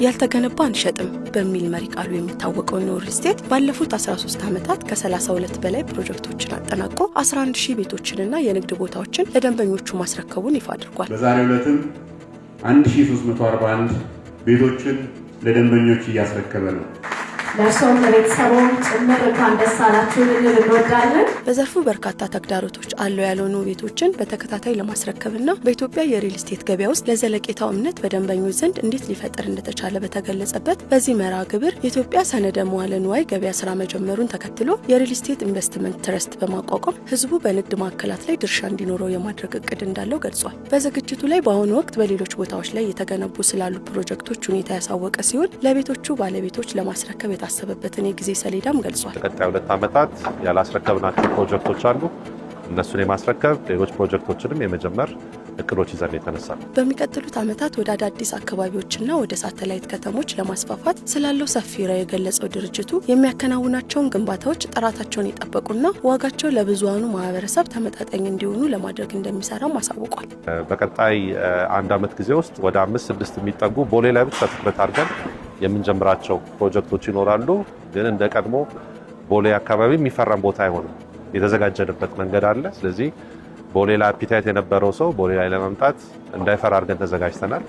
ያልተገነባ አንሸጥም በሚል መሪ ቃሉ የሚታወቀው ኖህ ሪል ስቴት ባለፉት 13 ዓመታት ከ32 በላይ ፕሮጀክቶችን አጠናቆ 11 ሺህ ቤቶችንና የንግድ ቦታዎችን ለደንበኞቹ ማስረከቡን ይፋ አድርጓል። በዛሬው ዕለትም 1341 ቤቶችን ለደንበኞች እያስረከበ ነው። ለእርስዎም ለቤተሰቦም ጭምር እንኳን ደስ አላችሁ ልንል እንወዳለን። በዘርፉ በርካታ ተግዳሮቶች አለው ያለው ኖህ ቤቶችን በተከታታይ ለማስረከብና በኢትዮጵያ የሪል ስቴት ገበያ ውስጥ ለዘለቄታው እምነት በደንበኞች ዘንድ እንዴት ሊፈጠር እንደተቻለ በተገለጸበት በዚህ መርሃ ግብር የኢትዮጵያ ሰነደ መዋለ ንዋይ ገበያ ስራ መጀመሩን ተከትሎ የሪል ስቴት ኢንቨስትመንት ትረስት በማቋቋም ህዝቡ በንግድ ማዕከላት ላይ ድርሻ እንዲኖረው የማድረግ እቅድ እንዳለው ገልጿል። በዝግጅቱ ላይ በአሁኑ ወቅት በሌሎች ቦታዎች ላይ የተገነቡ ስላሉ ፕሮጀክቶች ሁኔታ ያሳወቀ ሲሆን፣ ለቤቶቹ ባለቤቶች ለማስረከብ የታሰበበትን የጊዜ ሰሌዳም ገልጿል። ቀጣይ 2 ዓመታት ያላስረከብናቸው ፕሮጀክቶች አሉ። እነሱን የማስረከብ፣ ሌሎች ፕሮጀክቶችንም የመጀመር እቅዶች ይዘን የተነሳ ነው። በሚቀጥሉት ዓመታት ወደ አዳዲስ አካባቢዎችና ወደ ሳተላይት ከተሞች ለማስፋፋት ስላለው ሰፊ ራዕይ የገለጸው ድርጅቱ የሚያከናውናቸውን ግንባታዎች ጥራታቸውን የጠበቁና ዋጋቸው ለብዙሃኑ ማህበረሰብ ተመጣጣኝ እንዲሆኑ ለማድረግ እንደሚሰራም አሳውቋል። በቀጣይ አንድ ዓመት ጊዜ ውስጥ ወደ አምስት ስድስት የሚጠጉ ቦሌ ላይ ብቻ ትኩረት አድርገን የምንጀምራቸው ፕሮጀክቶች ይኖራሉ። ግን እንደ ቀድሞ ቦሌ አካባቢ የሚፈራም ቦታ አይሆንም። የተዘጋጀንበት መንገድ አለ። ስለዚህ ቦሌ ላይ appetite የነበረው ሰው ቦሌ ላይ ለመምጣት እንዳይፈራ አድርገን ተዘጋጅተናል።